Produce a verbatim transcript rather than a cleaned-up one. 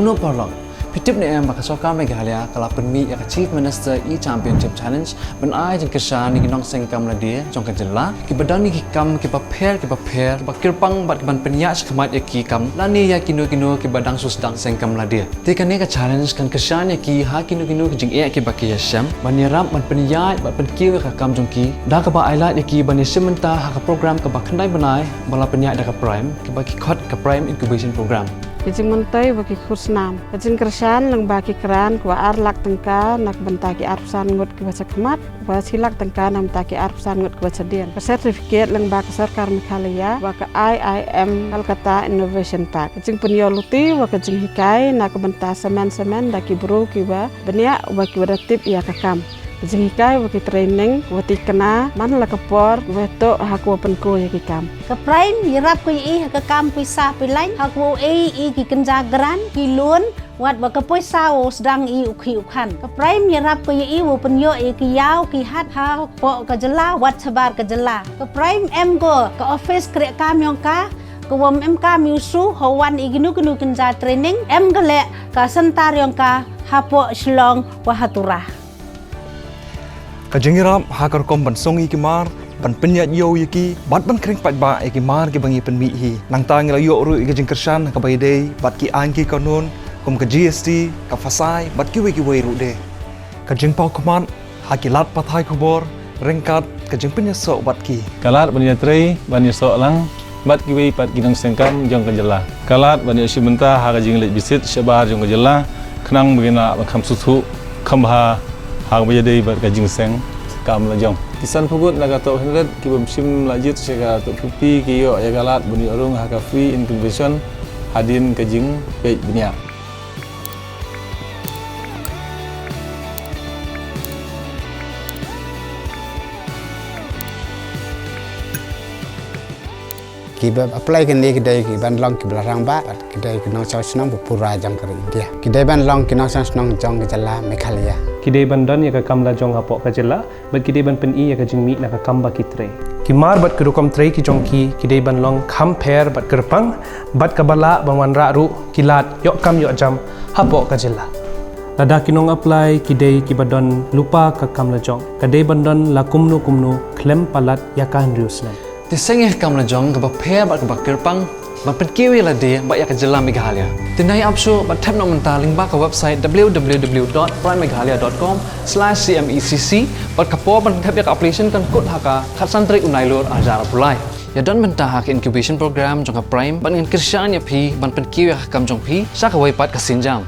Nongparalok, phi tip ne em ba ka sorkar Meghalaya ka la pynmih ïa ka Chief Minister E-Championship Challenge ban ai jingkyrshan ïa ki nongseng kam lade jong ka jylla kiba don ïa ki kam kiba pher kiba pher, kiba kyrpang bad kiban pynïaid shakhmat ïa ki kam lane ïa kino kino kiba dang shu sdang seng kam lade. Te kane ka challenge kan kyrshan ïa ki ha kino kino ki jingeh kiba ki ïashem ban ïarap ban pynïaid bad pynkiew ïa ka kam jong ki da kaba ailad ïa ki ban ïashim bynta ha ka program kaba khyndai bnai ba la pynïaid da ka PRIME, kaba ki khot ka PRIME Incubation Program. Ka jingmyntoi ba ki khusnam, ka jingkyrshan lyngba ki grant kaba ar lak tyngka na ka bynta ki arphew san ngut kiba shakhmat, ba shi lak tyngka na ka bynta ki arphew san ngut kiba shadien. Ka certificate lyngba ka sorkar Meghalaya ba ka I I M Kolkata Innovation Park. Ka jingpynïoh luti ba ka jinghikai na ka bynta samen samen da ki briew kiba bniah ba kiba da tip ïa ka kam. Ka jinghikai ba ki training ba tikna man la ka por ba toh ha ka wa pynku ïa ki kam. Ka PRIME ïarap ka ïa i ha ka kam pisa pilain ha ka wa ei i ki kynja grant, ki loan, wat ba ka pisa wa sdang i u khih u khan. Ka PRIME ïarap ka ïa i wa pynïoh ïa ki ïaw ki hat hapoh ka jylla wat shabar ka jylla. Ka PRIME em ko ka office kreh kam yong ka, ka wa em kam ïa u shu ha wan i kino kino kynja training, em ka leh ka center yong ka hapoh Shillong wa ha Tura. Ka jingïarap ha ka rukom ban song ïa ki mar, ban pynïaid ïew ïa ki, bad ban khring paidbah ïa ki mar kiba ngi pynmih hi. Nangta ngi la ïoh ruh ïa ka jingkyrshan ha kaba ïadei bad ki aiñ ki kanun kum ka G S T, ka FASAI bad kiwei kiwei ruh de. Ka jingpawkhmat ha ki lad pathai khubor ryngkat ka jingpynïasoh bad ki. Ka lad ban ïatrei ban ïasoh lang bad kiwei pat ki nongseng kam jong ka jylla. Ka lad ban ïashim bynta ha ka jingleit bisit shabar jong ka jylla khnang ba kin lah ban kham sngewthuh kham bha ha kaba ïadei bad ka jingseng kam lajong. Ki sanphew ngut na ka top hundred kiba shim la jied sha ka top fifty ki ïoh ïa ka lad ban ïoh rung ha ka free incubation hadien ka jingpeit bniah. Kiba apply kine ki dei kiban long kiba la rangbah bad ki dei ki nongshong shnong ba pura jong ka ri India. Ki dei ban long ki nongshong shnong jong ka jylla Meghalaya. Ki dei ban don ïa ka kam lajong hapoh ka jylla bad ki dei ban pyni ïa ka jingmih na ka kam ba ki trei. Ki mar bad ki rukom trei ki jong ki ki dei ban long kham pher bad kyrpang bad kaba lah ban wanrah ruh ki lad ïoh kam ïoh jam hapoh ka jylla. Lada ki nong apply ki dei kiba don lypa ka kam lajong, ka dei ban don la kumno kumno khlem palat ïa ka hynriew snem. Te seng ïa ka kam lajong kaba pher bad kaba kyrpang ban pynkiew ïa lade bad ïa ka jylla Meghalaya. Te nai ap shuh bad thep noh mynta lyngba ka website w w w dot prime meghalaya dot com slash c m e c c bad ka por ban thep ïa ka application kan kut ha ka khatsan tarik u Nailur arhajar arphew lai. Ïa don bynta ha ka incubation program jong ka PRIME bad ngin kyrshan ïa phi ban pynkiew ïa ka kam jong phi sha kawei pat ka sienjam.